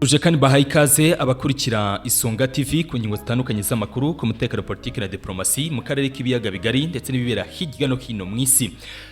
Uje kandi bahaye ikaze abakurikira Isonga TV ku ngingo zitandukanye z'amakuru ku mutekano, politiki na diplomasi mu karere k'ibiyaga bigari ndetse n'ibibera hirya no hino mu isi.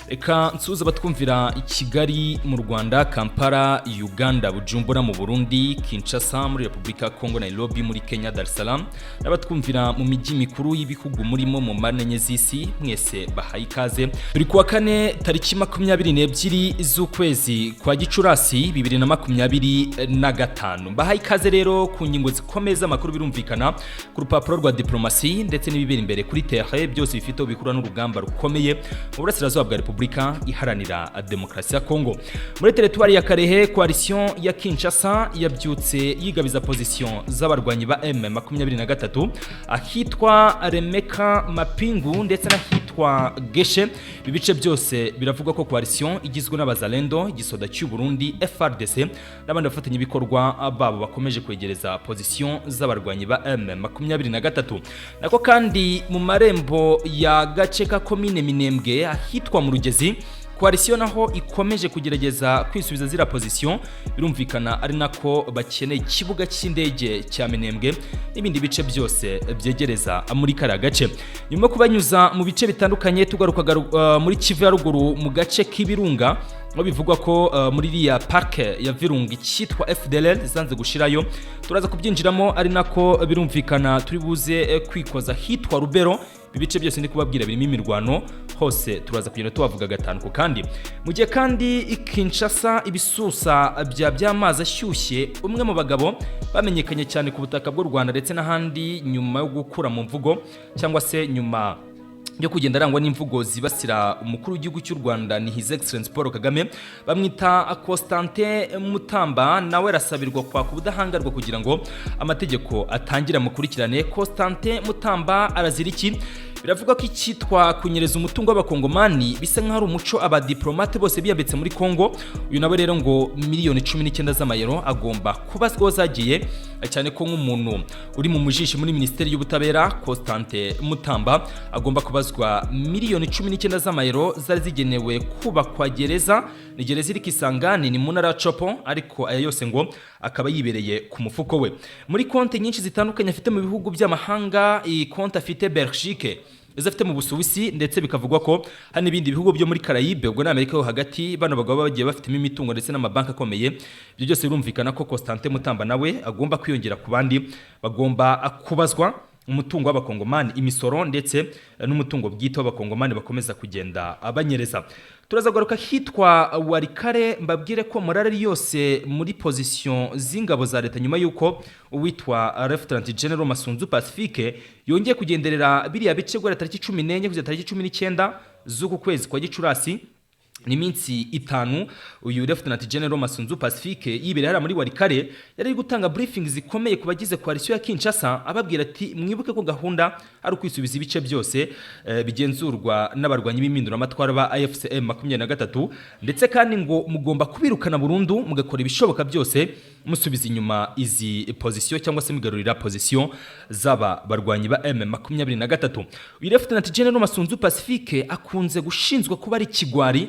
Reka nsuhuze abatwumvira i Kigali mu Rwanda, Kampala Uganda, Bujumbura mu Burundi, Kinshasa muri Repubulika ya Kongo, Nairobi muri Kenya, Dar es Salaam, n'abatwumvira mu mijyi mikuru y'ibihugu murimo mu mpande enye z'isi, mwese bahaye ikaze. Turi kuwa kane, tariki 22 z'ukwezi kwa Gicurasi 2025. Bahaye ikaze rero ku ngingo zikomeye z'amakuru, birumvikana ku rupapuro rwa diplomasi ndetse n'ibibera imbere kuri terrain, byose bifite aho bihura n'urugamba rukomeye mu burasirazuba bwa Repubulika Iharanira Demokarasi ya Kongo. Muri teritwari ya Kalehe, coalition ya Kinshasa yabyutse yigabiza position z'abarwanyi ba M23 ahitwa Remeka, Mapingu ndetse n'ahitwa Geshe. Ibi bice byose biravugwa ko coalition igizwe n'Abazalendo, igisoda cy'u Burundi, FARDC n'abandi bafatanyabikorwa babo bakomeje kwegereza position z'abarwanyi ba M23. Nako kandi mu marembo ya gace ka komine Minembwe ahitwa mu Rugezi, coalition naho ikomeje kugerageza kwisubiza zira position, birumvikana ari nako bakeneye ikibuga cy'indege cya Minembwe n'ibindi bice byose byegereza muri kariya gace. Nyuma yo kubanyuza mu bice bitandukanye, tugaruka muri Kivu ya Ruguru mu gace k'Ibirunga, aho bivugwa ko muri iriya parke ya Virunga icyitwa FDLR zanze gushirayo. Turaza kubyinjiramo, ari nako birumvikana turi buze kwikoza hitwa Rubero. Ibi bice byose ndi kubabwira birimo imirwano hose, turaza kugenda tubavuga gatanu ku kandi. Mu gihe kandi Kinshasa ibisusa bya by'amazi ashyushye, umwe mu bagabo bamenyekanye cyane ku butaka bw'u Rwanda ndetse n'ahandi nyuma yo gukura mu mvugo cyangwa se nyuma yo kugenda arangwa n'imvugo zibasira umukuru w'igihugu cy'u Rwanda, ni His Excellence Paul Kagame, bamwita Constantin Mutamba, nawe arasabirwa kwaka ubudahangarwa kugira ngo amategeko atangire amukurikirane. Constantin Mutamba arazira iki? Biravuga ko icyitwa kunyereza umutungo w'Abakongomani bisa nk'aho ari umuco abadiplomate bose biyambitse muri Kongo. Uyu nawe rero ngo miliyoni 19 z'amayero agomba kubazwaho zagiye, cyane ko nk'umuntu uri mu mujishi muri Minisiteri y'Ubutabera, Constantin Mutamba agomba kubazwa miliyoni 19 z'amayero zari zigenewe kubakwa gereza. Ni gereza iri Kisangani, ni mu ntara ya Tshopo, ariko aya yose ngo akaba yibereye ku mufuko we muri konti nyinshi zitandukanye afite mu bihugu by'amahanga. Iyi konti afite Belgique, izo afite mu Busuwisi, ndetse bikavugwa ko hari n'ibindi bihugu byo muri Caraïbe, ubwo ni Amerika yo hagati, bano bagabo bagiye bafitemo imitungo ndetse n'amabanki akomeye. Ibyo byose birumvikana ko Constantin Mutamba nawe agomba kwiyongera ku bandi bagomba kubazwa umutungo w'Abakongomani, imisoro ndetse n'umutungo bwite w'Abakongomani bakomeza kugenda banyereza. Turaza kugaruka hitwa Walikale, mbabwire ko morale ari yose muri position z'ingabo za leta nyuma y'uko uwitwa Lieutenant General Masunzu Pacifique yongeye kugenderera biriya bice guhera tariki 14 kugeza tariki 19 z'uku kwezi kwa Gicurasi. Ni iminsi 5 uyu Lieutenant General Masunzu Pacifique yibereye hariya muri Walikale. Yari ari gutanga briefing zikomeye ku bagize coalition ya Kinshasa, ababwira ati: "Mwibuke ko gahunda ari ukwisubiza ibice byose bigenzurwa n'abarwanyi b'impinduramatwara ba AFC M23, ndetse kandi ngo mugomba kubirukana burundu, mugakora ibishoboka byose musubiza inyuma izi position cyangwa se mugarurira position z'aba barwanyi ba M23." Uyu Lieutenant General Masunzu Pacifique akunze gushinzwa kuba ari ikigwari,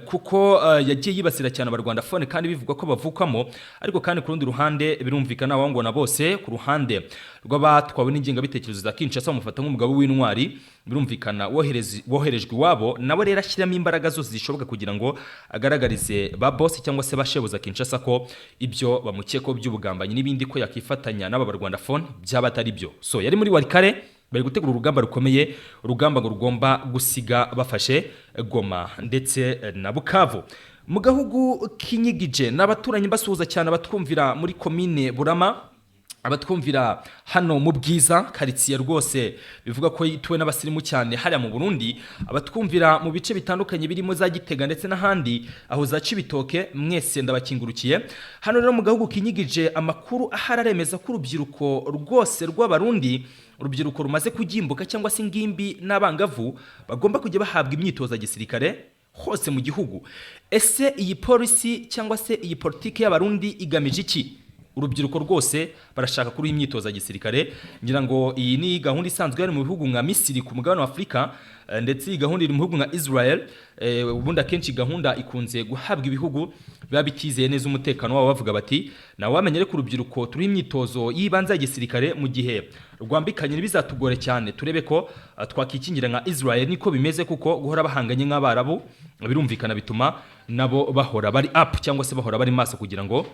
kuko yagiye yibasira cyane Abarwandafone kandi bivugwa ko bavukamo. Ariko kandi ku rundi ruhande, birumvikana wangona bose ku ruhande rw'abatwawe n'ingengabitekerezo za Kinshasa bamufata nk'umugabo w'intwari, birumvikana woherejwe iwabo. Nawe rero ashyiramo imbaraga zose zishoboka kugira ngo agaragarize ba boss cyangwa se ba shebuza Kinshasa ko ibyo bamukekaho by'ubugambanyi n'ibindi, ko yakifatanya n'aba Barwandafone, byaba atari byo. So yari muri Walikale, bari gutegura urugamba rukomeye, urugamba ngo rugomba gusiga bafashe Goma ndetse na Bukavu. Mu gahugu k'inyigije n'abaturanyi, basuhuza cyane abatwumvira muri komine Burama, abatwumvira hano mu Bwiza, karitsiye rwose bivuga ko ituwe n'abasirimu cyane hariya mu Burundi, abatwumvira mu bice bitandukanye birimo za Gitega ndetse n'ahandi aho za Cibitoke, mwese ndabakingurukiye. Hano rero mu gahugu kinyigije, amakuru ahari aremeza ko urubyiruko rwose rw'Abarundi, urubyiruko rumaze kugimbuka cyangwa se ingimbi n'abangavu, bagomba kujya bahabwa imyitozo ya gisirikare hose mu gihugu. Ese iyi polisi cyangwa se iyi politiki y'Abarundi igamije iki? Urubyiruko rwose barashaka kuri imyitozo ya gisirikare. Ngira ngo iyi ni gahunda isanzwe yari mu bihugu nka Misiri ku mugabane wa Afurika, ndetse iyi gahunda iri mu bihugu nka Israel. Ubundi akenshi gahunda ikunze guhabwa ibihugu biba bitizeye neza umutekano wabo, bavuga bati: "Nawe wamenye ko urubyiruko turi imyitozo y'ibanze ya gisirikare, mu gihe rwambikanye ntibizatugore cyane, turebe ko twakikingira nka Israel." Niko bimeze, kuko guhora bahanganye nk'Abarabu birumvikana bituma nabo bahora bari up cyangwa se bahora bari maso kugira ngo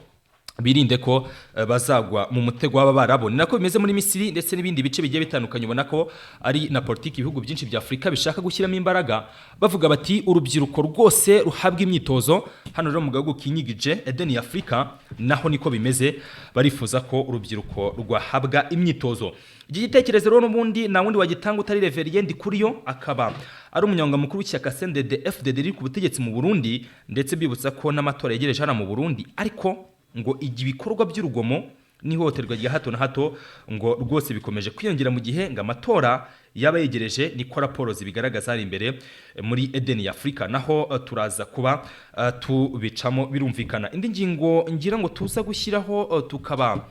birinde ko bazagwa mu mutego w'aba Barabu. Ni nako bimeze muri Misiri ndetse n'ibindi bice bigiye bitandukanye. Ubona ko ari na politiki ibihugu byinshi bya Afurika bishaka gushyiramo imbaraga, bavuga bati: "Urubyiruko rwose ruhabwa imyitozo." Hano rero mu gihugu kinyigije Edeni ya Afurika naho niko bimeze, barifuza ko urubyiruko rwahabwa imyitozo. Iki gitekerezo rero n'ubundi nta wundi wagitanga utari Reverien Ndikuriyo, akaba ari umunyamabanga mukuru w'ishyaka CNDD FDD riri ku butegetsi mu Burundi, ndetse bibutsa ko n'amatora yegereje hano mu Burundi, ariko ngo ibikorwa by'urugomo n'ihohoterwa rya hato na hato ngo rwose bikomeje kwiyongera mu gihe ngo amatora yaba yegereje. Niko raporo zibigaragaza hari imbere muri Edeni ya Afurika. Naho turaza kuba tubicamo birumvikana. Indi ngingo ngira ngo tuza gushyiraho, tukaba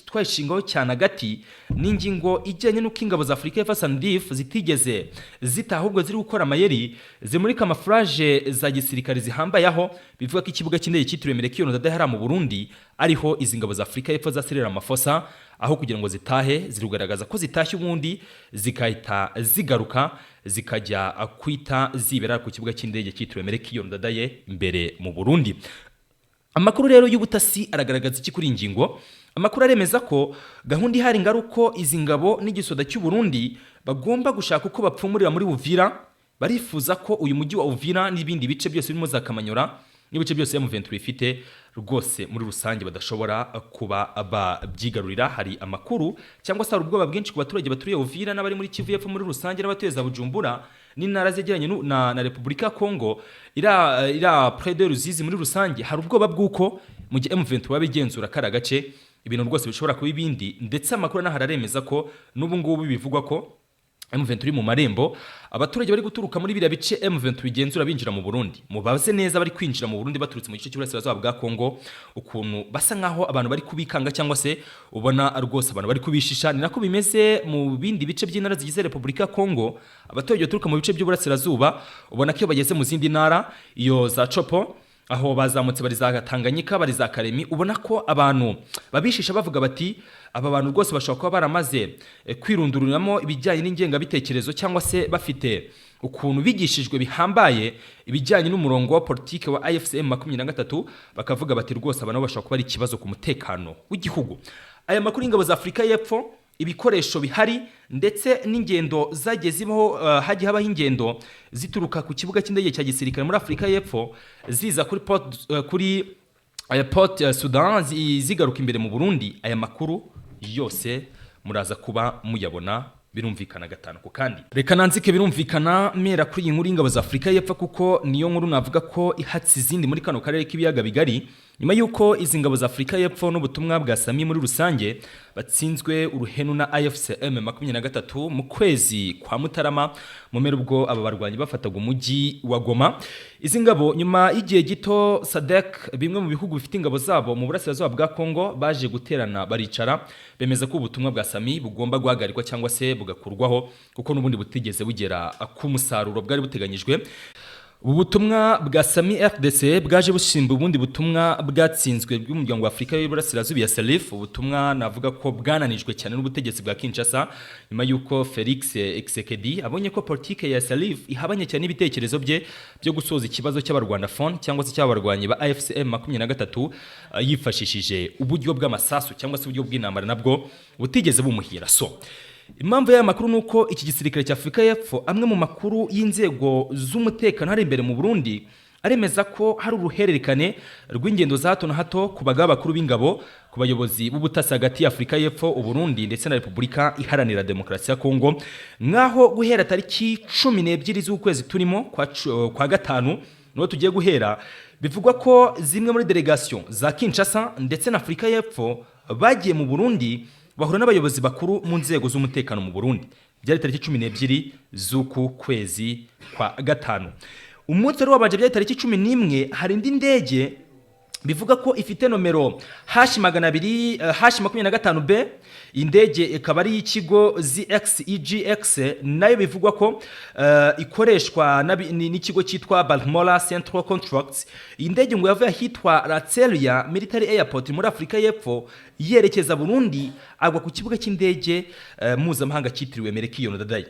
twayishingaho cyane agati, ni ingingo ijyanye n'uko ingabo za Afurika y'Epfo SANDF zitigeze zitaha, ahubwo ziri gukora amayeri zimurika camouflage za gisirikare zihambaye, aho bivuga ko ikibuga cy'indege cyitiriwe Melchior Ndadaye mu Burundi ariho izi ngabo za Afurika y'Epfo za Cyril Ramaphosa, aho kugira ngo zitahe ziri kugaragaza ko zitashye, ubundi zigahita zigaruka zikajya kwita zibera ku kibuga cy'indege cyitiriwe Melchior Ndadaye imbere mu Burundi. Amakuru rero y'ubutasi aragaragaza iki kuri iyi ngingo? Amakuru aremeza ko gahunda ihari ngo ari uko izi ngabo n'igisoda cy'u Burundi bagomba gushaka uko bapfumurira muri Uvira. Barifuza ko uyu mujyi wa Uvira n'ibindi bice byose birimo za Kamanyora n'ibice byose M23 ifite rwose muri rusange badashobora kuba babyigarurira. Hari amakuru cyangwa se hari ubwoba bwinshi ku baturage baturiye Uvira n'abari muri Kivu y'Epfo muri rusange n'abatuye za Bujumbura n'intara zegeranye na Repubulika ya Kongo ira près de Ruzizi muri rusange. Hari ubwoba bw'uko mu gihe M23 babigenzura kara gace, ibintu rwose bishobora kuba ibindi. Ndetse amakuru anahari aremeza ko n'ubu ngubu bivugwa ko M23 iri mu marembo, abaturage bari guturuka muri biriya bice M23 bigenzura binjira mu Burundi. Mubaze neza, bari kwinjira mu Burundi baturutse mu gice cy'uburasirazuba bwa Kongo, ukuntu basa nkaho abantu bari kubikanga cyangwa se ubona rwose abantu bari kubishisha. Ni nako bimeze mu bindi bice by'intara zigize Repubulika ya Kongo. Abaturage baturuka mu bice by'uburasirazuba ubona ko iyo bageze mu zindi ntara, iyo za Tshopo, aho bazamutse bari za Tanganyika, bari za Karemi, ubona ko abantu babishisha, bavuga bati: "Aba bantu rwose bashobora kuba baramaze kwirunduriramo ibijyanye n'ingengabitekerezo cyangwa se bafite ukuntu bigishijwe bihambaye ibijyanye n'umurongo wa politike wa AFC M23." Bakavuga bati: "Rwose aba nabo bashobora kuba ari ikibazo ku mutekano w'igihugu." Aya makuru y'ingabo za Afurika y'Epfo, ibikoresho bihari ndetse n'ingendo zagiye zibaho, hagiye habaho ingendo zituruka ku kibuga cy'indege cya gisirikare muri Afurika y'Epfo ziza kuri port Sudan, zigaruka imbere mu Burundi. Aya makuru yose muraza kuba muyabona birumvikana gatanu ku kandi. Reka nanzike birumvikana mera kuri iyi nkuru y'ingabo za Afurika y'Epfo, kuko niyo nkuru navuga ko ihatse izindi muri kano karere k'ibiyaga bigari, nyuma y'uko izi ngabo za Afurika y'Epfo n'ubutumwa bwa SAMI muri rusange batsinzwe uruhenu na AFC M23 mu kwezi kwa Mutarama, mu mpera ubwo aba barwanyi bafataga umujyi wa Goma. Izi ngabo, nyuma y'igihe gito, SADC, bimwe mu bihugu bifite ingabo zabo mu burasirazuba bwa Kongo, baje guterana baricara bemeza ko ubutumwa bwa SAMI bugomba guhagarikwa cyangwa se bugakurwaho, kuko n'ubundi butigeze bugera ku musaruro bwari buteganyijwe. Ubu butumwa bwa SAMI RDC bwaje bushimba ubundi butumwa bwatsinzwe bw'umuryango wa Afurika y'Iburasirazuba ya SALIF, ubutumwa navuga ko bwananijwe cyane n'ubutegetsi bwa Kinshasa, nyuma y'uko Felix Tshisekedi abonye ko politike ya SALIF ihabanye cyane n'ibitekerezo bye byo gusoza ikibazo cy'aba rwandophone cyangwa se cy'abarwanyi ba AFC M23 yifashishije uburyo bw'amasasu cyangwa se uburyo bw'intambara nabwo butigeze bumuhira. So impamvu y'aya makuru ni uko iki gisirikare cya Afurika y'Epfo, amwe mu makuru y'inzego z'umutekano hari imbere mu Burundi aremeza ko hari uruhererekane rw'ingendo za hato na hato ku bagaba bakuru b'ingabo, ku bayobozi b'ubutasi hagati ya Afurika y'Epfo, Uburundi ndetse na Repubulika Iharanira Demokarasi ya Kongo, nk'aho guhera tariki 12 z'ukwezi turimo kwa gatanu niho tugiye guhera, bivugwa ko zimwe muri délégation za Kinshasa ndetse na Afurika y'Epfo bagiye mu Burundi, bahura n'abayobozi bakuru mu nzego z'umutekano mu Burundi. Byari tariki 12 z'uku kwezi kwa gatanu. Umunsi wari wabanje byari tariki 11. Hari indi ndege Bivuga ko ifite nomero H 200 H 25 B. Indege ikaba ari iy'ikigo ZXEGX, nayo bivugwa ko ikoreshwa n'ikigo cyitwa Balmoral Central Contracts. Iyi ndege ngo yavuye ahitwa Lanseria Military Airport muri Afurika y'Epfo yerekeza Burundi, agwa ku kibuga cy'indege mpuzamahanga cyitiriwe Melchior Ndadaye.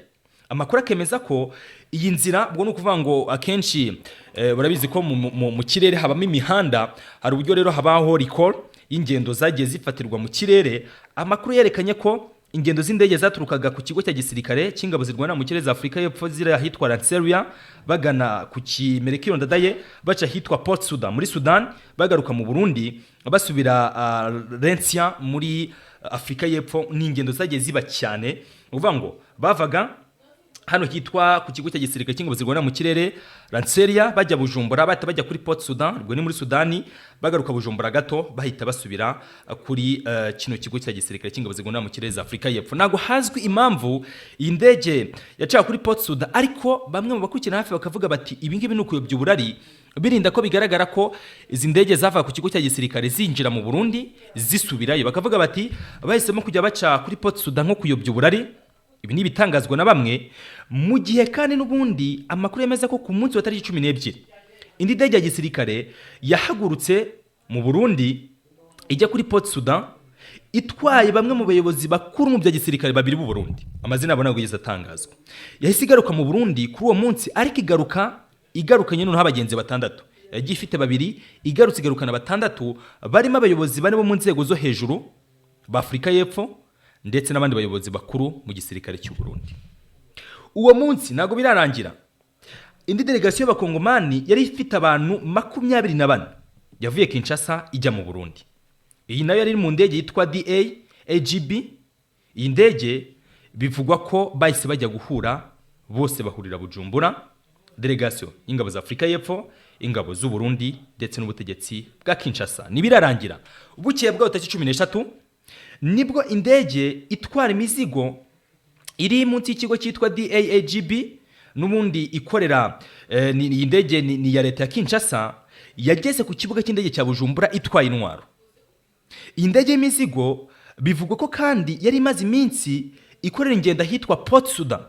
Amakuru akemeza ko iyi nzira, ubwo ni ukuvuga ngo akenshi barabizi ko mu kirere habamo imihanda, hari uburyo rero habaho recall y'ingendo zagiye zifatirwa mu kirere. Amakuru yerekanye ko ingendo z'indege zaturukaga ku kigo cya gisirikare cy'ingabo zirwana mu kirere za Afurika y'Epfo ziri ahitwa Lanseria bagana ku Melchior Ndadaye, baca ahitwa Port Sudan muri Sudan, bagaruka mu Burundi, basubira Lanseria muri Afurika y'Epfo, ni ingendo zagiye ziba cyane. Ni ukuvuga ngo bavaga hano hitwa ku kigo cya gisirikare cy'ingabo zirwanira mu kirere Lanseria bajya Bujumbura, bahita bajya kuri Port Sudan, ubwo ni muri Sudani, bagaruka Bujumbura gato, bahita basubira kuri kino kigo cya gisirikare cy'ingabo zirwanira mu kirere za Afurika y'Epfo. Ntabwo hazwi impamvu iyi ndege yacaga kuri Port Sudan, ariko bamwe mu bakurikirana hafi bakavuga bati ibi ngibi ni ukuyobya uburari, birinda ko bigaragara ko izi ndege zavaga ku kigo cya gisirikare zinjira mu Burundi zisubirayo. Bakavuga bati bahisemo kujya baca kuri Port Sudan nko kuyobya uburari. Ibi ni ibitangazwa na bamwe, mu gihe kandi n'ubundi amakuru yemeza ko ku munsi wa tariki 12 indi ndege ya gisirikare yahagurutse mu Burundi ijya kuri Port Sudan, itwaye bamwe mu bayobozi bakuru mu bya gisirikare babiri b'u Burundi, amazina yabo ntabwo yigeze atangazwa. Yahise igaruka mu Burundi kuri uwo munsi, ariko igaruka igarukanye noneho abagenzi batandatu. Yagiye ifite babiri, igarutse igarukana batandatu, barimo abayobozi bane bo mu nzego zo hejuru ba Afurika y'Epfo ndetse n'abandi bayobozi bakuru mu gisirikare cy'u Burundi. Uwo munsi ntabwo birarangira, indi delegasiyo y'Abakongomani yari ifite abantu 24 yavuye Kinshasa ijya mu Burundi. Iyi nayo yari iri mu ndege yitwa DA AGB. Iyi ndege bivugwa ko bahise bajya guhura bose, bahurira Bujumbura, delegasiyo y'ingabo za Afurika y'Epfo, ingabo z'u Burundi ndetse n'ubutegetsi bwa Kinshasa. Ntibirarangira, bukeye bwaho tariki 13 nibwo indege itwara imizigo iri munsi y'ikigo cyitwa DAAGB, n'ubundi ikorera iyi ndege ni iya leta ya Kinshasa, yageze ku kibuga cy'indege cya Bujumbura itwaye intwaro. Iyi ndege y'imizigo bivugwa ko kandi yari imaze iminsi ikorera ingendo ahitwa Port Sudan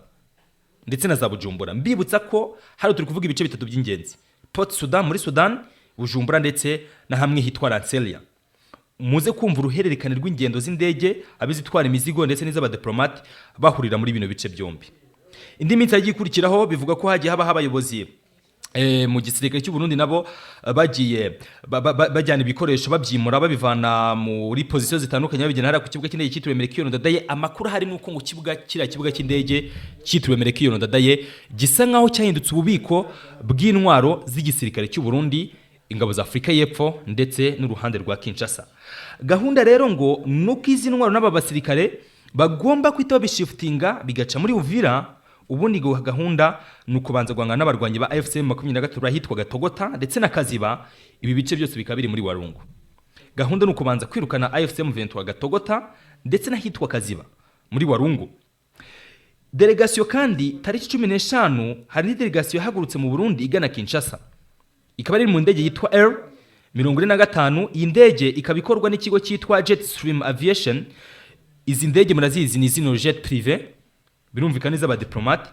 ndetse na za Bujumbura. Mbibutsa ko hano turi kuvuga ibice bitatu by'ingenzi: Port Sudan muri Sudan, Bujumbura ndetse na hamwe hitwa Lanseria. Muze kumva uruhererekane rw'ingendo z'indege, abizitwara imizigo ndetse n'iz'abadiplomate, bahurira muri bino bice byombi. Indi minsi yagiye ikurikiraho, bivuga ko hagiye habaho abayobozi mu gisirikare cy'u Burundi nabo bagiye bajyana ibikoresho, babyimura, babivana muri position zitandukanye, babijyana hariya ku kibuga cy'indege cyitiriwe Melchior Ndadaye. Amakuru ahari ni uko ngo kibuga kiriya kibuga cy'indege cyitiriwe Melchior Ndadaye gisa nkaho cyahindutse ububiko bw'intwaro z'igisirikare cy'u Burundi, ingabo za Afurika y'Epfo ndetse n'uruhande rwa Kinshasa. Gahunda rero ngo nuko izi ntwaro n'aba basirikare bagomba guhita babishifutinga bigaca muri Uvira. Ubundi ngo gahunda ni ukubanza guhangana n'abarwanyi ba AFC 23 ahitwa Gatogota ndetse na Kaziba, ibi bice byose bikaba biri muri Walungu. Gahunda ni ukubanza kwirukana AFC M23 Gatogota ndetse n'ahitwa Kaziba muri Walungu. Delegasiyo kandi tariki 15 hari indi delegasiyo yahagurutse mu Burundi igana Kinshasa, ikaba ari mu ndege yitwa L 45. Iyi ndege ikaba ikorwa n'ikigo cyitwa Jetstream Aviation. Izi ndege murazizi, ni zino jet privé, birumvikana iz'abadiplomate,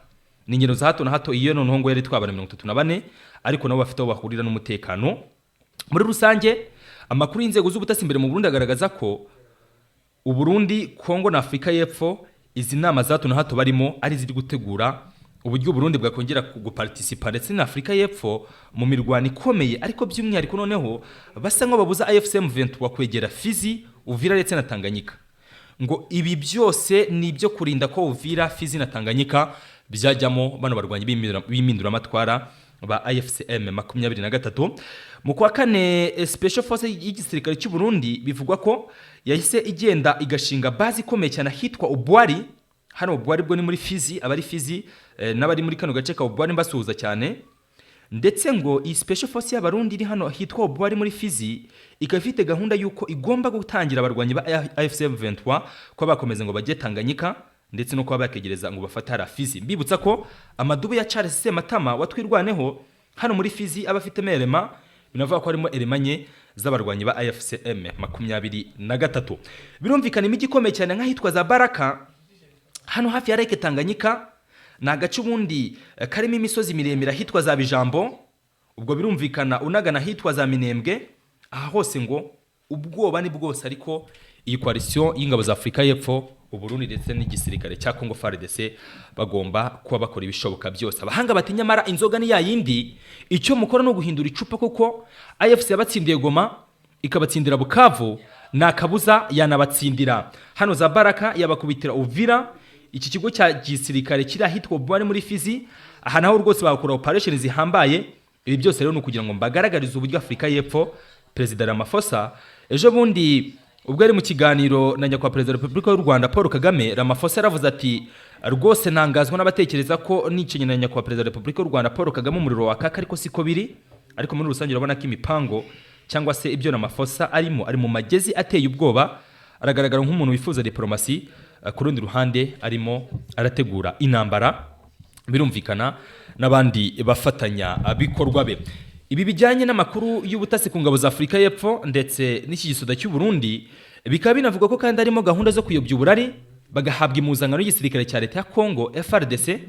ni ingendo za hato na hato. Iyo noneho ngo yari itwara 34, ariko nabo bafite aho bahurira n'umutekano muri rusange. Amakuru y'inzego z'ubutasi imbere mu Burundi agaragaza ko Uburundi, Kongo na Afurika y'Epfo izi nama za hato na hato barimo ari iziri gutegura uburyo Uburundi bwakongera guparticipa ndetse na Afurika y'Epfo mu mirwano ikomeye, ariko by'umwihariko noneho basa nk'aho babuza AFC M23 kwegera Fizi, Uvira ndetse na Tanganyika. Ngo ibi byose ni ibyo kurinda ko Uvira, Fizi na Tanganyika byajyamo bano barwanyi b'impinduramatwara ba AFC M23. Mu kwa kane, Special Force y'igisirikare cy'u Burundi bivugwa ko yahise igenda igashinga base ikomeye cyane ahitwa Ubwari. Hano Ubwari bwo ni muri Fizi, abari Fizi n'abari muri kano gace ka Ubwari mbasuhuza cyane. Ndetse ngo iyi Special Force y'Abarundi iri hano hitwa Ubwari muri Fizi ikaba ifite gahunda y'uko igomba gutangira abarwanyi ba AFC M23 kuba bakomeza ngo bajye Tanganyika ndetse no kuba bakegereza ngo bafate hariya Fizi. Mbibutsa ko amadubu ya Charles Sematama watwirwaneho hano muri Fizi aba afite merema. Binavuga ko harimo éléments nke z'abarwanyi ba AFC M23. Birumvikana, imijyi ikomeye cyane nk'ahitwa za Baraka, hano hafi ya Lake Tanganyika, ni agace ubundi karimo imisozi miremire, ahitwa za Bijambo, ubwo birumvikana unagana ahitwa za Minembwe, aha hose ngo ubwoba ni bwose. Ariko iyi coalition y'ingabo za Afurika y'Epfo, Uburundi ndetse n'igisirikare cya Congo FARDC bagomba kuba bakora ibishoboka byose. Abahanga bati: "Nyamara inzoga ni yayindi, icyo mukora ni uguhindura icupa," kuko AFC yabatsindiye Goma, ikabatsindira Bukavu, nta kabuza yanabatsindira hano za Baraka, yabakubitira Uvira. Iki kigo cya gisirikare kiri ahitwa Bwari muri Fizi, aha naho rwose bakora operation zihambaye. Ibi byose rero ni ukugira ngo mbagaragarize uburyo Afurika y'Epfo, Perezida Ramaphosa, ejo bundi ubwo ari mu kiganiro na nyakubahwa Perezida wa Repubulika y'u Rwanda Paul Kagame, Ramaphosa yaravuze ati: "Rwose ntangazwa n'abatekereza ko nicenye na nyakubahwa Perezida wa Repubulika y'u Rwanda Paul Kagame umuriro wakaka," ariko siko biri. Ariko muri rusange urabona ko imipango cyangwa se ibyo Ramaphosa arimo, ari mu magezi ateye ubwoba. Aragaragara nk'umuntu wifuza diplomasi, ku rundi ruhande arimo arategura intambara, birumvikana n'abandi bafatanya bikorwa be. Ibi bijyanye n'amakuru y'ubutasi ku ngabo za Afurika y'Epfo ndetse n'iki gisoda cy'u Burundi, bikaba binavuga ko kandi harimo gahunda zo kuyobya uburari, bagahabwa impuzankano y'igisirikare cya leta ya Congo FARDC,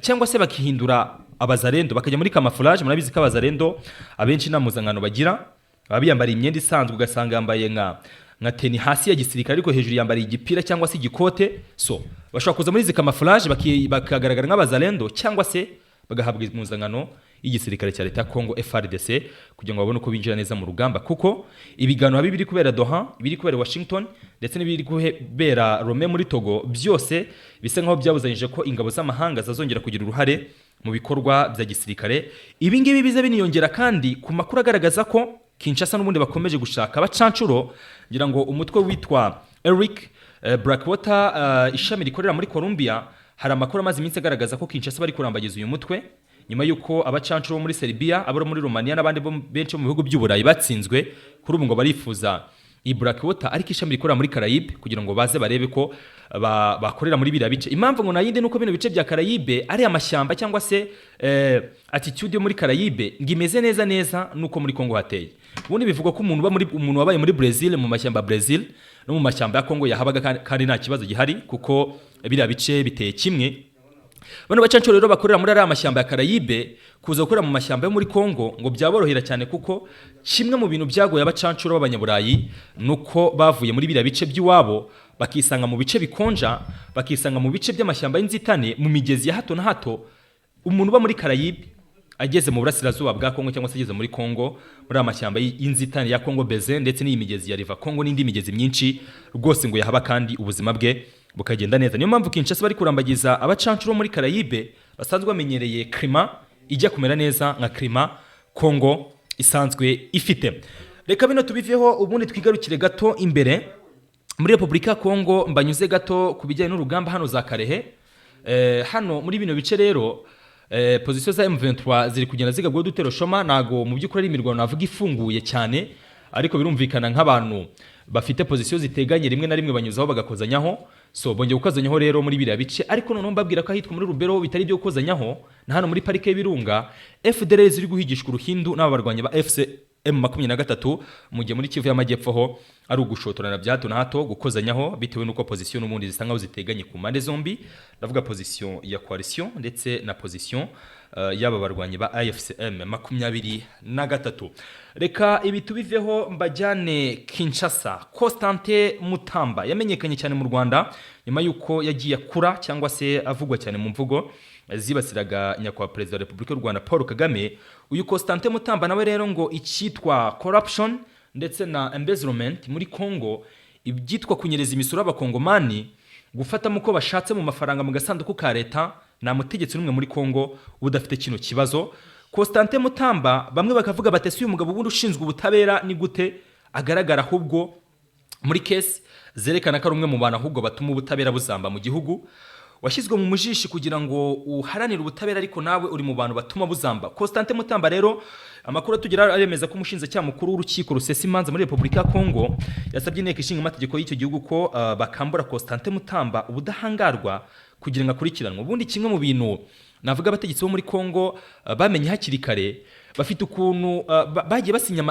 cyangwa se bakihindura abazarendo, bakajya muri camouflage. Murabizi ko abazarendo abenshi nta mpuzankano bagira, baba biyambariye imyenda isanzwe, ugasanga yambaye nka tenue hasi ya gisirikare, ariko hejuru yambariye igipira cyangwa se igikote. So bashobora kuza muri izi camouflage bakagaragara nk'abazarendo, cyangwa se bagahabwa impuzankano y'igisirikare cya leta ya Congo FARDC, kugira ngo babone uko binjira neza mu rugamba, kuko ibiganiro biba biri kubera Doha, ibiri kubera Washington ndetse n'ibiri kubera Lomé muri Togo, byose bisa nkaho byabuzanyije ko ingabo z'amahanga zazongera kugira uruhare mu bikorwa bya gisirikare. Ibi ngibi biza biniyongera kandi ku makuru agaragaza ko Kinshasa n'ubundi bakomeje gushaka abacancuro. Ngira ngo umutwe witwa Eric Blackwater, ishami rikorera muri Colombia, hari amakuru amaze iminsi agaragaza ko Kinshasa bari kurambagiza uyu mutwe, nyuma y'uko abacancuro bo muri Serbia, abo muri Romania n'abandi benshi bo mu bihugu by'Uburayi batsinzwe. Kuri ubu ngo barifuza iyi Blackwater, ariko ishami rikorera muri Caraïbe, kugira ngo baze barebe ko bakorera muri biriya bice. Impamvu ngo nayindi nuko bino bice bya Caraïbe ari amashyamba, cyangwa se altitude yo muri Caraïbe ngo imeze neza neza nuko muri Congo hateye. Ubundi bivugwa ko umuntu wabaye muri Brazil, mu mashyamba ya Brazil no mu mashyamba ya Congo yahabaga kandi nta kibazo gihari, kuko biriya bice biteye kimwe. Bano bacancuro rero bakorera muri ariya mashyamba ya Caraïbe, kuza gukorera mu mashyamba yo muri Congo ngo byaborohera cyane, kuko kimwe mu bintu byagoye abacancuro b'abanyaburayi nuko bavuye muri biriya bice by'iwabo, bakisanga mu bice bikonja, bakisanga mu bice by'amashyamba y'inzitane, mu migezi ya hato na hato. Umuntu uba muri Caraïbe ageze mu burasirazuba bwa Congo cyangwa se ageze muri Congo, muri aya mashyamba y'inzitane ya Congo Basin ndetse n'iyi migezi ya River Congo n'indi migezi myinshi, rwose ngo yahaba kandi ubuzima bwe bukagenda neza. Niyo mpamvu Kinshasa bari kurambagiza abacancuro bo muri Caraïbe basanzwe bamenyereye climat ijya kumera neza nka climat Congo isanzwe ifite. Reka bino tubiveho, ubundi twigarukire gato imbere muri Repubulika ya Congo, mbanyuze gato ku bijyanye n'urugamba hano za Kalehe. Hano muri bino bice rero, position za M23 ziri kugenda zigabwaho udutero shoma. Ntago mu by'ukuri ari imirwano navuga ifunguye cyane, ariko birumvikana nk'abantu bafite position ziteganye, rimwe na rimwe banyuzaho bagakozanyaho. So bongeye gukozanyaho rero muri biriya bice, ariko noneho mbabwira ko ahitwa muri Rubero bitari ibyo gukozanyaho, na hano muri parike y'Ibirunga FDLR ziri guhigishwa uruhindu n'aba barwanyi ba AFC M23, mu gihe muri Kivu y'Amajyepfo ho ari ugushotorana bya hato na hato, gukozanyaho bitewe n'uko position n'ubundi zisa nkaho ziteganye ku mpande zombi. Ndavuga position ya coalition ndetse na position y'aba barwanyi ba AFC M23. Reka ibi tubiveho, mbajyane Kinshasa. Constantin Mutamba yamenyekanye cyane mu Rwanda nyuma y'uko yagiye akura cyangwa se avugwa cyane mu mvugo zibasiraga nyakubahwa Perezida wa Repubulika y'u Rwanda Paul Kagame. Uyu Constantin Mutamba nawe rero ngo icyitwa corruption ndetse na embezzlement muri Congo, ibyitwa kunyereza imisoro y'abakongomani, gufatamo uko bashatse mu mafaranga mu gasanduku ka leta, nta mutegetsi n'umwe muri Congo udafite kino kibazo. Constantin Mutamba, bamwe bakavuga bati: "Ese uyu mugabo ubundi ushinzwe ubutabera ni gute agaragara ahubwo muri case zerekana ko ari umwe mu bantu ahubwo batuma ubutabera buzamba mu gihugu?" Washyizwe mu mujishi kugira ngo uharanire ubutabera, ariko nawe uri mu bantu batuma buzamba. Constantin Mutamba rero, amakuru atugera aremeza ko umushinjacyaha mukuru w'urukiko rusesa imanza muri Repubulika ya Kongo yasabye inteko ishinga amategeko y'icyo gihugu ko bakambura Constantin Mutamba ubudahangarwa kugira ngo akurikiranwe. Ubundi kimwe mu bintu navuga abategetsi bo muri Kongo bamenye hakiri kare, Bafite ukuntu bagiye basinya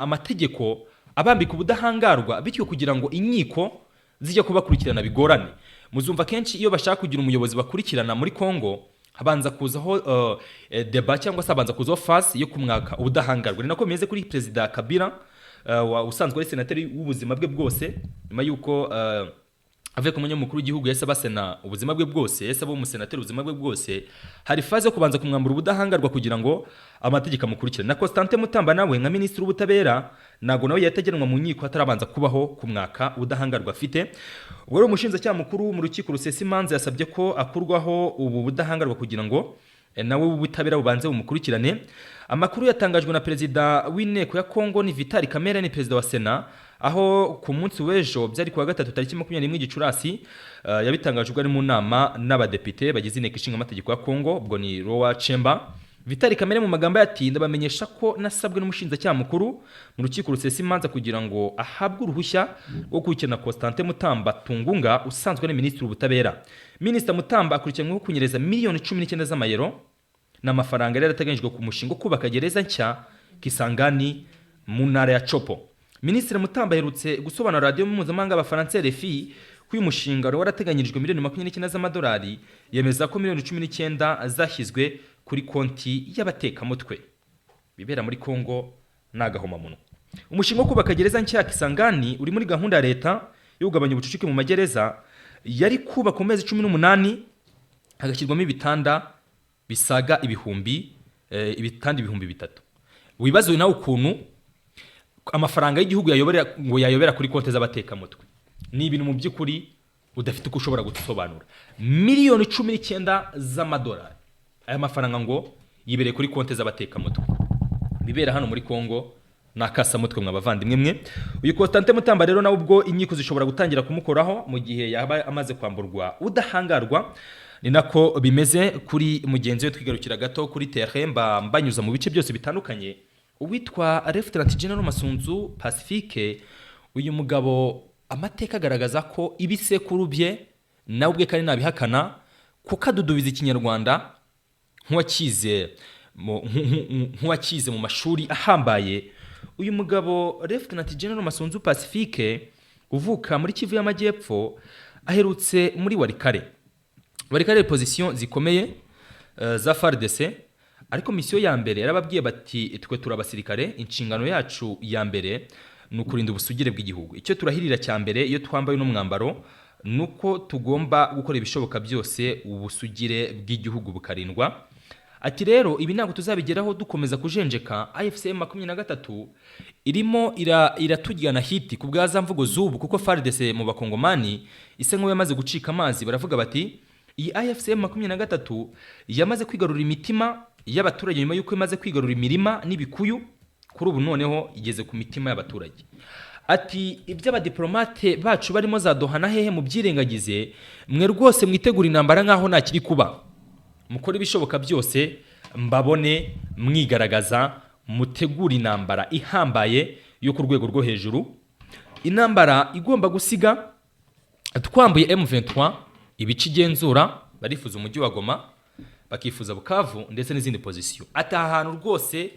amategeko abambika ubudahangarwa, bityo kugira ngo inkiko zijya kubakurikirana bigorane. Muzumva kenshi iyo bashaka kugira umuyobozi bakurikirana muri Congo, habanza kuzaho débat cyangwa se habanza kuzaho phase yo kumwaka ubudahangarwa. Ni nako bimeze kuri Perezida Kabila, usanzwe ari senateri w'ubuzima bwe bwose. Nyuma y'uko avuye ku mwanya w'umukuru w'igihugu, yahise aba sena ubuzima bwe bwose, yahise aba umusenateri ubuzima bwe bwose. Hari phase yo kubanza kumwambura ubudahangarwa kugira ngo amategeko amukurikirane. Na Constantin Mutamba nawe nka minisitiri w'ubutabera, ntabwo nawe yahita ajyanwa mu nkiko hatarabanza kubaho kumwaka ubudahangarwa afite. Ubwo rero umushinjacyaha mukuru mu rukiko rusesa imanza yasabye ko akurwaho ubu budahangarwa kugira ngo nawe ubutabera bubanze bumukurikirane. Amakuru yatangajwe na perezida w'inteko ya Congo, ni Vital Kamerhe, ni perezida wa Sena, aho ku munsi w'ejo, byari kuwa gatatu tariki 21 Gicurasi, yabitangaje ubwo ari mu nama n'abadepite bagize inteko ishinga amategeko ya Congo, ubwo ni lower chamber. Vital Kamerhe mu magambo ye ati: "Ndabamenyesha ko nasabwe n'umushinjacyaha mukuru mu rukiko rusesa imanza kugira ngo ahabwe uruhushya rwo gukurikirana Constantin Mutamba Tungunga, usanzwe ari minisitiri w'ubutabera." Minisita Mutamba akurikiranyweho kunyereza miliyoni 19 z'amayero, ni amafaranga yari yarateganyijwe ku mushinga wo kubaka gereza nshya Kisangani mu ntara ya Tshopo. Minisitiri Mutamba aherutse gusobanura radiyo mpuzamahanga y'Abafaransa RFI ko uyu mushinga wari warateganyirijwe miliyoni 29 z'amadolari, yemeza ko miliyoni 19 zashyizwe kuri konti y'abatekamutwe. Bibera muri Congo ni agahomamunwa. Umushinga wo kubaka gereza nshya ya Kisangani uri muri gahunda ya leta yo kugabanya ubucucike mu magereza. Yari kubaka mu mezi 18, hagashyirwamo ibitanda bisaga ibitanda 3000. Wibaze nawe ukuntu amafaranga y'igihugu yayobera, ngo yayobera kuri konti z'abatekamutwe. Ni ibintu mu by'ukuri udafite uko ushobora gusobanura. Miliyoni 19 z'amadolari, aya mafaranga ngo yibereye kuri konti z'abatekamutwe. Bibera hano muri Congo ni akasamutwe, mwa bavandimwe mwe. Uyu Constantin Mutamba rero nawe ubwo inkiko zishobora gutangira kumukoraho mu gihe yaba amaze kwamburwa udahangarwa. Ni nako bimeze kuri mugenzi we. Twigarukira gato kuri terrain, mba mbanyuza mu bice byose bitandukanye. Uwitwa Lieutenant General Masunzu Pacifique, uyu mugabo amateka agaragaza ko ibisekuru bye, nawe ubwe kandi nabihakana, kuko adudubiza ikinyarwanda nk'uwakize mu mashuri ahambaye. Uyu mugabo Lieutenant General Masunzu Pacifique uvuka muri Kivu y'Amajyepfo aherutse muri Walikale. Walikale, position zikomeye za FARDC. Ariko mission ya mbere yarababwiye bati: "Twe turi abasirikare, inshingano yacu ya mbere ni ukurinda ubusugire bw'igihugu. Icyo turahirira cya mbere iyo twambaye uno mwambaro ni uko tugomba gukora ibishoboka byose ubusugire bw'igihugu bukarindwa." Ati: "Rero ibi ntabwo tuzabigeraho dukomeza kujenjeka. AFC M 23 irimo iratujyana hiti ku bwa za mvugo z'ubu, kuko FARDC mu bakongomani isa nk'aho yamaze gucika amazi. Baravuga bati iyi AFC M 23 yamaze kwigarurira imitima y'abaturage nyuma y'uko imaze kwigarurira imirima n'ibikuyu, kuri ubu noneho igeze ku mitima y'abaturage." Ati: "Iby'abadiplomate bacu barimo za Doha na hehe mubyirengagize, mwe rwose mwitegura intambara nk'aho ntakiri kuba, mukore ibishoboka byose mbabone mwigaragaza, mutegure intambara ihambaye yo ku rwego rwo hejuru, intambara igomba gusiga twambuye M23 ibice igenzura." Barifuza umujyi wa Goma, bakifuza Bukavu ndetse n'izindi position. Ati: "Aha hantu rwose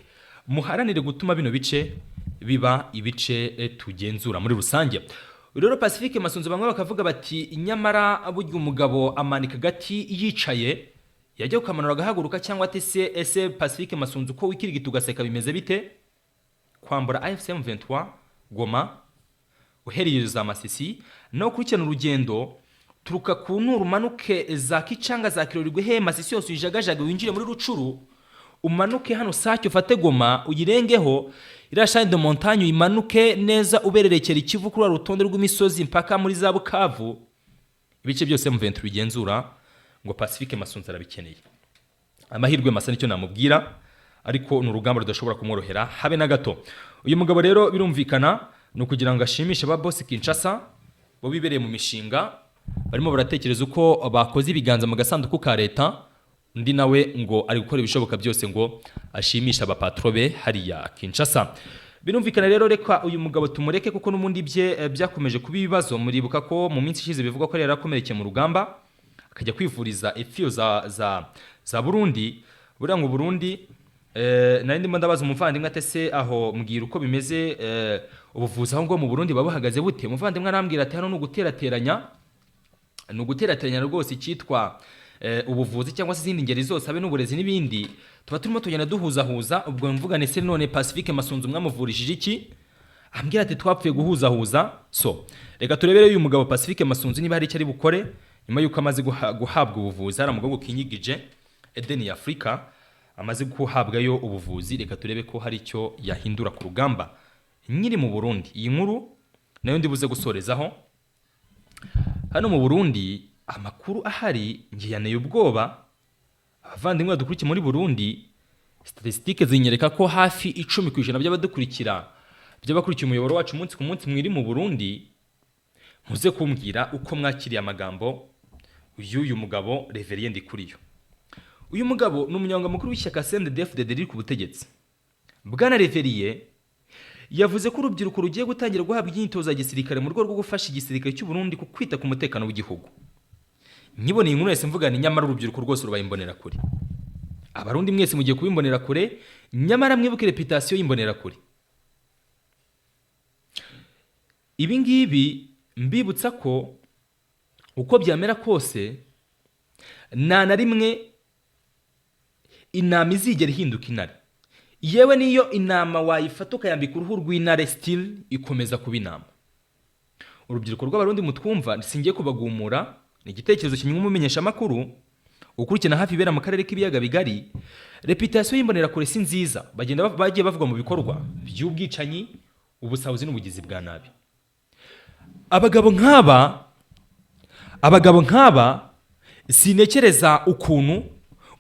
muharanire gutuma bino bice biba ibice tugenzura muri rusange." Rero Pacifique Masunzu, bamwe bakavuga bati nyamara burya umugabo amanika agati yicaye, yajya kukamanura agahaguruka, cyangwa ati se ese Pacifique Masunzu ko wikirigita ugaseka, bimeze bite? Kwambura AFC M23 Goma, uhereye za Masisi, no gukurikirana urugendo turuka ku Nturo, umanuke za Kicanga, za Kirorirwe, he Masisi yose uyijagajaga, winjire muri Rutshuru, umanuke hano Sake, ufate Goma, uyirengeho iriya chaîne de montagne, uyimanuke neza ubererekera Ikivu kuri rutonde rw'imisozi mpaka muri za Bukavu, ibice byose M23 bigenzura, ngo Pacifique Masunzu arabikeneye. Amahirwe masa nicyo namubwira, ariko ni urugamba rudashobora kumworohera habe na gato. Uyu mugabo rero birumvikana ni ukugira ngo ashimishe ba boss Kinshasa, bo bibereye mu mishinga, barimo baratekereza uko bakoze ibiganza mu gasanduku ka leta. Undi nawe ngo ari gukora ibishoboka byose ngo ashimishe abapatro be hariya Kinshasa. Birumvikana rero, reka uyu mugabo tumureke, kuko n'ubundi bye byakomeje kuba ibibazo. Muribuka ko mu minsi ishize bivugwa ko yari yarakomerekeye mu rugamba, akajya kwivuriza ifiyo za Burundi. Buriya ngo Burundi Nari ndimo ndabaza umuvandimwe ati: "Se aho mbwira uko bimeze, ubuvuzi aho ngo mu Burundi buba buhagaze bute?" Umuvandimwe arambwira ati: "Hano ni uguterateranya, ni uguterateranya rwose. Icyitwa ubuvuzi cyangwa se izindi ngeri zose, habe n'uburezi n'ibindi, tuba turimo tugenda duhuzahuza." Ubwo mvugane se none Pacifique Masunzu mwamuvurishije iki? Ambwira ati: "Twapfuye guhuzahuza." So reka turebere uyu mugabo Pacifique Masunzu niba hari icyo ari bukore nyuma y'uko amaze guhabwa ubuvuzi hari umugabo kinyigije Edeni ya Afurika amaze guhabwayo ubuvuzi. Reka turebe ko hari icyo yahindura ku rugamba nyiri mu Burundi. Iyi nkuru nayo ndibuze gusorezaho. Hano mu Burundi amakuru ahari ngiye yaneye ubwoba. Abavandimwe badukurikiye muri Burundi, statistiques zinyereka ko hafi 10% by'abadukurikira, by'abakurikiye umuyoboro wacu umunsi ku munsi, mwiri mu Burundi. Muze kumbwira uko mwakiriye amagambo y'uyu mugabo Révérien Ndikuriyo. Uyu mugabo ni umunyamabanga mukuru w'ishyaka CNDD-FDD riri ku butegetsi. Bwana Révérien yavuze ko urubyiruko rugiye gutangira guhabwa imyitozo ya gisirikare mu rwego rwo gufasha igisirikare cy'u Burundi ku kwita ku mutekano w'igihugu. Nkibona iyi nkuru wese mvuga ni nyamara urubyiruko rwose rubaye imbonerakure. Abarundi mwese mugiye kuba imbonerakure, nyamara mwibuke réputation y'imbonerakure. Ibi ngibi mbibutsa ko uko byamera kose nta na rimwe intama izigera ihinduka intare. Yewe, niyo intama wayifata ukayambika uruhu rw'intare, still ikomeza kuba intama. Urubyiruko rw'Abarundi mutwumva, singiye kubagumura, ni igitekerezo kinywa umumenyesha amakuru ukurikirana hafi ibera mu karere k'Ibiyaga Bigari. Réputation y'imbonerakure si nziza. Bagenda bagiye bavuga mu bikorwa by'ubwicanyi, ubusahuzi n'ubugizi bwa nabi. Abagabo nk'aba sinekereza ukuntu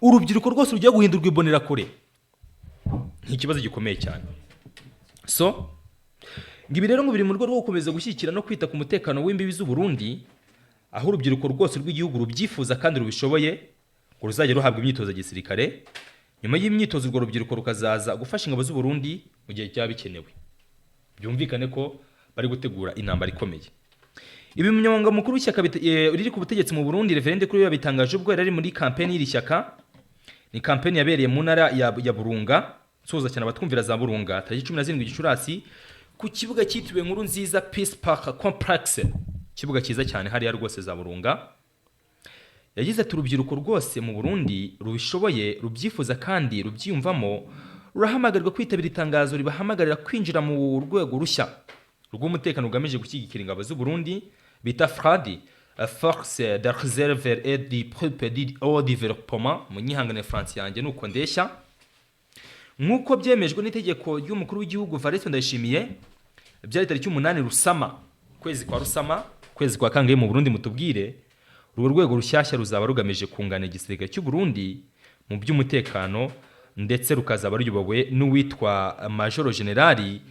urubyiruko rwose rugiye guhindurwa imbonerakure. Ni ikibazo gikomeye cyane. So ngo ibi rero ngo biri mu rwego rwo gukomeza gushyigikira no kwita ku mutekano w'imbibi z'u Burundi, aho urubyiruko rwose rw'igihugu rubyifuza kandi rubishoboye ngo ruzajya ruhabwa imyitozo ya gisirikare. Nyuma y'imyitozo, urwo rubyiruko rukazaza gufasha ingabo z'u Burundi mu gihe cyaba bikenewe. Byumvikane ko bari gutegura intambara ikomeye. Ibi umunyamabanga mukuru w'ishyaka riri ku butegetsi mu Burundi, Révérien Ndikuriyo, yabitangaje ubwo yari ari muri kampeni y'iri shyaka. Ni kampeni yabereye mu ntara ya Burunga, nsuhuza cyane abatwumvira za Burunga, tariki 17 Gicurasi, ku kibuga cyitiriwe Nkuru Nziza Peace Park Complex, ikibuga cyiza cyane hariya rwose za Burunga. Yagize ati: "Urubyiruko rwose mu Burundi rubishoboye, rubyifuza kandi rubyiyumvamo, rurahamagarirwa kwitabira itangazo ribahamagarira kwinjira mu rwego rushya rw'umutekano rugamije gushyigikira ingabo z'u Burundi bita FRADI, Force de Réserve et du Peuple au Développement." Munyihangane, France yanjye nuko ndeshya. Nk'uko byemejwe n'itegeko ry'umukuru w'igihugu Evariste Ndayishimiye, byari tariki 8 Rusama, kwezi kwa Rusama, kwezi kwa kangahe mu Burundi mutubwire. Urwo rwego rushyashya ruzaba rugamije kunganira igisirikare cy'u Burundi mu by'umutekano, ndetse rukazaba ruyobowe n'uwitwa Majoro Generali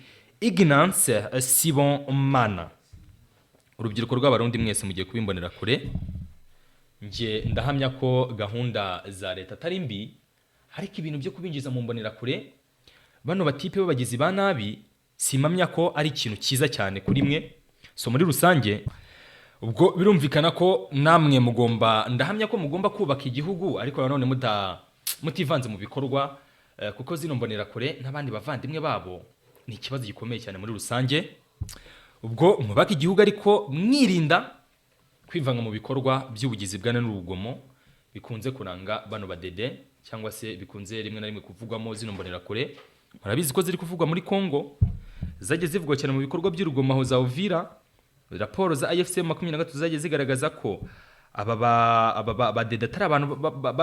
Ignace Sibomana. Urubyiruko rw'Abarundi mwese mugiye kubimbonera kure. Njye ndahamya ko gahunda za leta atari mbi, ariko ibintu byo kubinjiza mu mbonerakure, bano batipe b'abagizi ba nabi, simpamya ko ari ikintu cyiza cyane kuri mwe. So muri rusange ubwo birumvikana ko namwe mugomba, ndahamya ko mugomba kubaka igihugu, ariko nanone mutivanze mu bikorwa, kuko zino mbonerakure n'abandi bavandimwe babo ni ikibazo gikomeye cyane. Muri rusange ubwo mwubaka igihugu, ariko mwirinda kwivanga mu bikorwa by'ubugizi bwa nabi n'urugomo bikunze kuranga bano badede, cyangwa se bikunze rimwe na rimwe kuvugwamo zino mbonerakure. Murabizi ko ziri kuvugwa muri Congo, zagiye zivugwa cyane mu bikorwa by'urugomo aho za Uvira. Raporo za AFC 23 zagiye zigaragaza ko aba badede atari abantu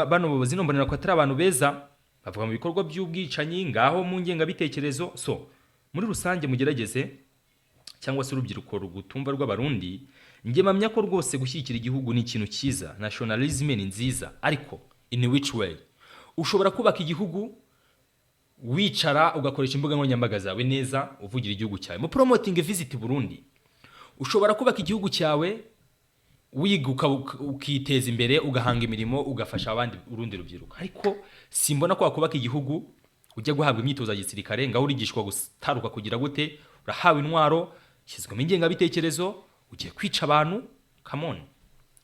bano zino mbonerakure atari abantu beza, bavuga mu bikorwa by'ubwicanyi ngaho mu ngengabitekerezo. So muri rusange mugerageze, cyangwa se urubyiruko rugutumva rw'Abarundi, njye mpamya ko rwose gushyigikira igihugu ni ikintu cyiza, nationalism ni nziza, ariko in which way? Ushobora kubaka igihugu wicara ugakoresha imbuga nkoranyambaga zawe neza, uvugira igihugu cyawe mu promoting Visit Burundi. Ushobora kubaka igihugu cyawe wiga, ukiteza imbere, ugahanga imirimo, ugafasha abandi, urundi rubyiruko. Ariko simbona ko wakubaka igihugu ujya guhabwa imyitozo ya gisirikare, ngaho urigishwa gutaruka, kugira gute, urahawe intwaro, shyizwemo ingengabitekerezo, ugiye kwica abantu. Come on,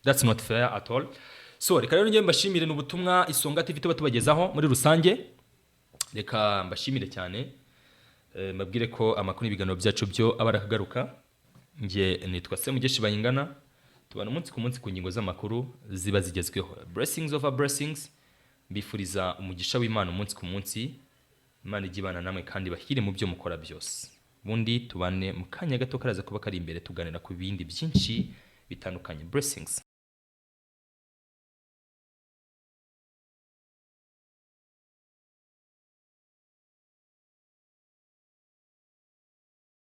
that's not fair at all. So reka rero njye mbashimire. Ni ubutumwa Isonga TV tuba tubagezaho muri rusange. Reka mbashimire cyane, mbabwire ko amakuru n'ibiganiro byacu byo aba arakagaruka. Njye nitwa Semugeshi Bayingana, tubana umunsi ku munsi ku ngingo z'amakuru ziba zigezweho. Blessings over blessings, mbifuriza umugisha w'Imana umunsi ku munsi. Imana ijye ibana namwe kandi bahire mu byo mukora byose. Ubundi tubane mu kanya gato karaza kuba kari imbere, tuganira ku bindi byinshi bitandukanye. Blessings.